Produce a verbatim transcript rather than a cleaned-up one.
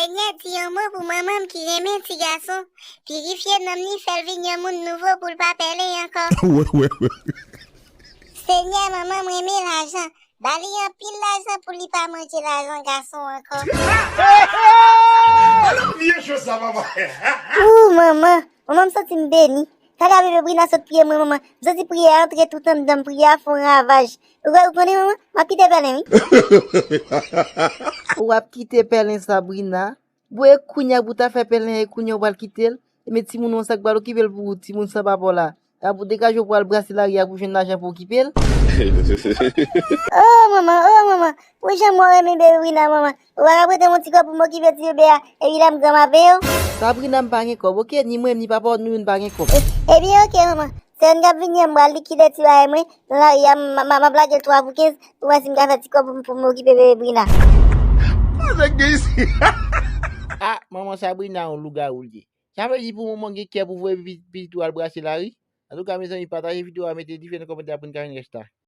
Senyè, di yon mo pou manman m ki renmen ti gason. Pirifye nanm li, fè l vin yon moun nouvo pou l pa pèlen ankò. Wè, wè, wè. Senyè, manman m renmen lajan. Ba li anpil lajan pou li pa manje lajan gason ankò. Vye cho sa papa. Ou manman, manman m santi m beni. Gade bebe Brina sot priye mwen manman. M santi priyè a antre tout anndan m, priyè a fè yon ravaj. Ou wè, ou konnen manman, m ap kite pèlen wi. Ou ap kite pèlen Sabrina? Bon e kounye a pou w ta fè pèlen e kounye a ou pral kite l? Ebyen timoun ou an sa k pral okipe l pou ou, timoun san papa w la? Ap ou degaje w pou al brase lari a pou jwenn lajan pou okipe l? Oh manman, oh manman, pou jan mwen renmen bebe Brina manman. Ou pa ka prete m yon ti kòb pou m okipe ti bebe a, epi lè m gran m ap peye w? Sabrina m pa gen kòb, oke? Ni mwen, ni papa w, nou youn pa gen kòb. Ebyen oke manman, se youn k ap vini an, m pral likide ti bagay mwen nan lari a, m ap lage l twa pou kenz pou wè si m ka fè ti kòb pou m okipe bebe Brina. Nèg gen isi. Ah, manman Sabrina yon lougawou l ye. Sa vle di pou manman gen kè pou voye pitit ou al brase lari? Antouka mezanmi, pataje videyo a, mete dife nan kòmantè a pou n ka jwenn rès la.